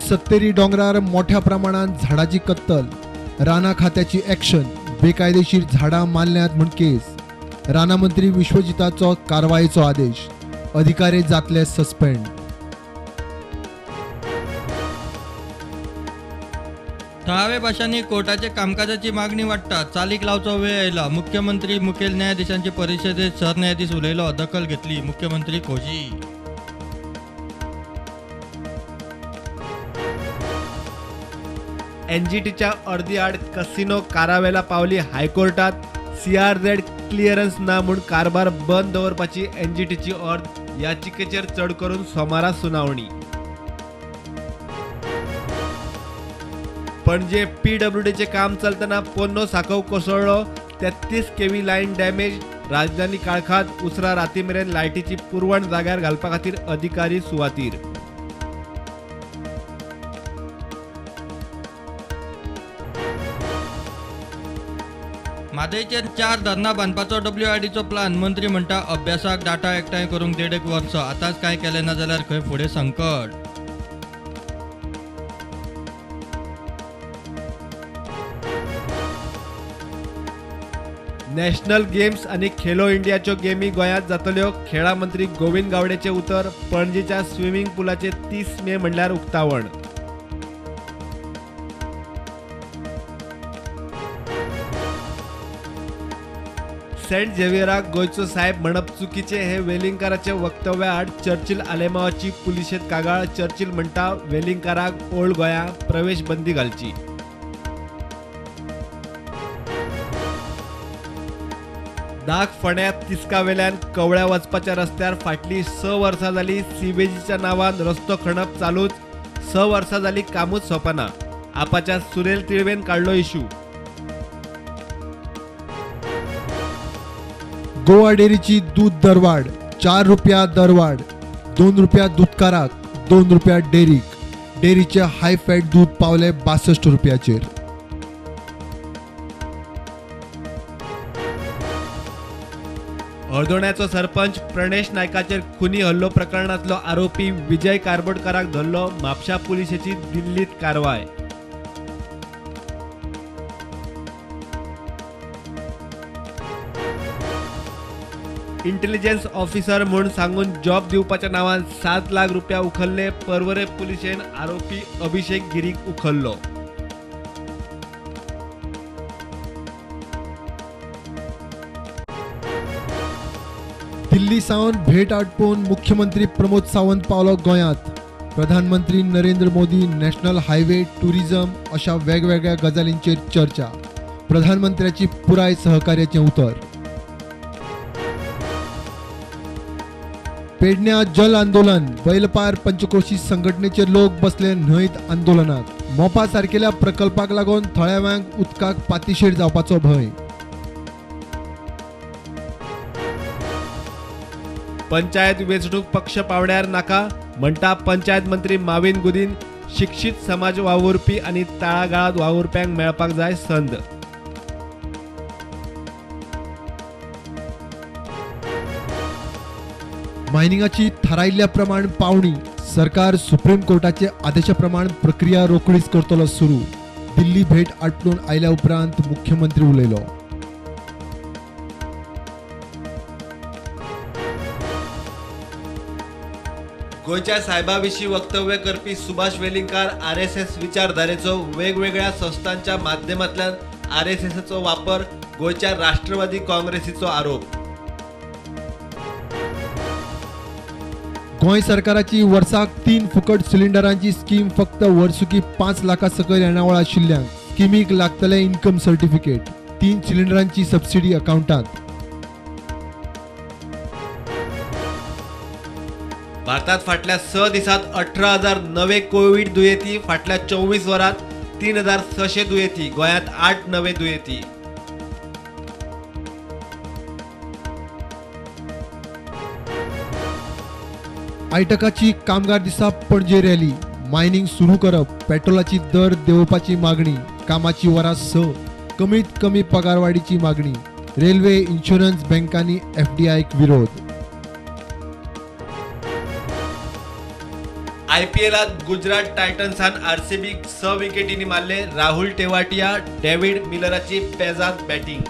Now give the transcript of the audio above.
सत्तेरी डोंगरार मोठ्या प्रमाणात झाडाची कत्तल. राना खात्याची ॲक्शन. बेकायदेशीर झाडां मारल्यांत म्हूण केस. राना मंत्री विश्वजिताचो कारवायेचो आदेश. अधिकारी जातले सस्पेंड. थळावे भाशांनी कोर्टाचे कामकाजाची मागणी वाडटा, चालीक लावचो वेळ आयला. मुख्यमंत्री मुखेल न्यायाधीशांचे परिशदेत सरन्यायाधीश उलयलो, दखल घेतली. मुख्यमंत्री खोशी. एनजीटीच्या अर्दी आड कसिनो कारावेला पावली हायकोर्टात. सीआरझेड क्लियरन्स ना म्हूण कारभार बंद दवरपाची एनजीटीची अर्द याचिकेचेर चड करून सोमारा सुनावणी. पणजे पीडब्ल्यूडीचें काम चलतना पोन्नो सांकव कोसळ्ळो. 33 केव्ही लायन डॅमेज. राजधानी काळखात उसरा राती मेरेन लायटीची पुरवण जाग्यार घालपा खातीर अधिकारी सुवातीर. म्हादयचेर 4 धरणां बांदपाचो डब्ल्यूआयडीचो प्लान. मंत्री म्हणटा अभ्यासाक डाटा एकठांय करूंक 1.5 वर्स. आतांच कांय केलें ना जाल्यार खंय फुडें संकट. नॅशनल गेम्स आनी खेलो इंडियाच्यो गेमी गोंयांत जातल्यो. खेळां मंत्री गोविंद गावडेचें उतर. पणजेच्या स्विमींग पुलाचें 30 मे म्हणल्यार उक्तावण. सेंट झेवियराक गोंयचो साहेब म्हणप चुकीचें हें वेलिंगकाराच्या वक्तव्या आड चर्चिल आलेमावाची पुलिशेंत कागाळ. चर्चिल म्हणटा वेलिंगकाराक ओल्ड गोंया प्रवेश बंदी घालची. दाग फण्या तिस्कावेल्यान कवळ्या वचपाच्या रस्त्यार फाटलीं 6 वर्सां जाली सिवेजीच्या नांवान रस्तो खणप चालूच. 6 वर्सां जाली कामूच सोंपना. आपाच्या सुरेल तिळवेन काडलो इशू. गोवा डेअरीची दूद दरवाड 4 रुपया दरवाड. 2 रुपया दुदकाराक, 2 रुपया डेअरीक. डेअरीचे हाय फॅट दूद पावले 62 रुपयाचेर. हळदोण्याचो सरपंच प्रणेश नायकाचेर खुनी हल्लो प्रकरणांतलो आरोपी विजय कारबोटकाराक धरलो. म्हापशा पुलिशेची दिल्लीत कारवाय. इंटेलिजन्स ऑफिसर म्हूण सांगून जॉब दिवपाच्या नांवान 7 लाख रुपया उखल्ले. पर्वरे पुलिशेन आरोपी अभिषेक गिरीक उखल्लो. दिल्ली सावन भेट आटपून मुख्यमंत्री प्रमोद सावंत पावलो गोंयांत. प्रधानमंत्री Narendra Modi national highway, tourism अशा वेगवेगळ्या गजालींचेर चर्चा. प्रधानमंत्र्याची पुराय सहकार्याचें उतर. पेडण्या जल आंदोलन. बैलपार पंचक्रोशी संघटनेचे लोक बसले न्हंयत आंदोलनाक. मोपा सारकेल्या प्रकल्पाक लागून थळाव्यांक उदकाक पातिशेर जावपाचो भंय. पंचायत वेंचणूक पक्ष पावड्यार नाका म्हणटा पंचायत मंत्री माविन गुदीन. शिक्षीत समाज वावुरपी आनी तळागाळांत वावुरप्यांक मेळपाक जाय संद. मायनिंगाची थारायिल्ल्या प्रमाण पावणी. सरकार सुप्रीम कोर्टाचे आदेशा प्रमाण प्रक्रिया रोखडीच करतलो सुरू. दिल्ली भेट आटपून आयल्या उपरांत मुख्यमंत्री उलयलो. गोंयच्या साहेबा विशीं वक्तव्य करपी सुभाष वेलिंगकार आरएसएस विचारधारेचो. वेगवेगळ्या संस्थांच्या माध्यमांतल्यान आरएसएसचो वापर. गोंयच्या राष्ट्रवादी काँग्रेसीचो आरोप. गोंय सरकाराची वर्साक 3 फुकट सिलिंडरांची स्कीम फक्त वर्सुकी 5 लाखां सकयल येणावळ आशिल्ल्यांक. स्किमीक लागतलें इन्कम सर्टिफिकेट. 3 सिलिंडरांची सबसिडी अकावंटांत. भारतात फाटल्या 6 दिसांत 18,000 नवे कोवीड दुयेंती. फाटल्या 24 वरांत 3,600 दुयेंती. गोंयांत 8 नवे दुयेंती. आयटकाची कामगार दिसा पणजे रॅली. मायनिंग सुरू करप, पेट्रोलाची दर देंवोवपाची मागणी, कामाची वरां 6, कमीत कमी पगारवाडीची मागणी. रेल्वे, इन्शुरन्स बँकांनी एफडीआयक विरोध. आयपीएलात गुजरात टायटन्सान आरसीबीक 6 विकेटींनी मारले. राहुल टेवाटिया, डेव्हिड मिलराची पेजाद बॅटिंग.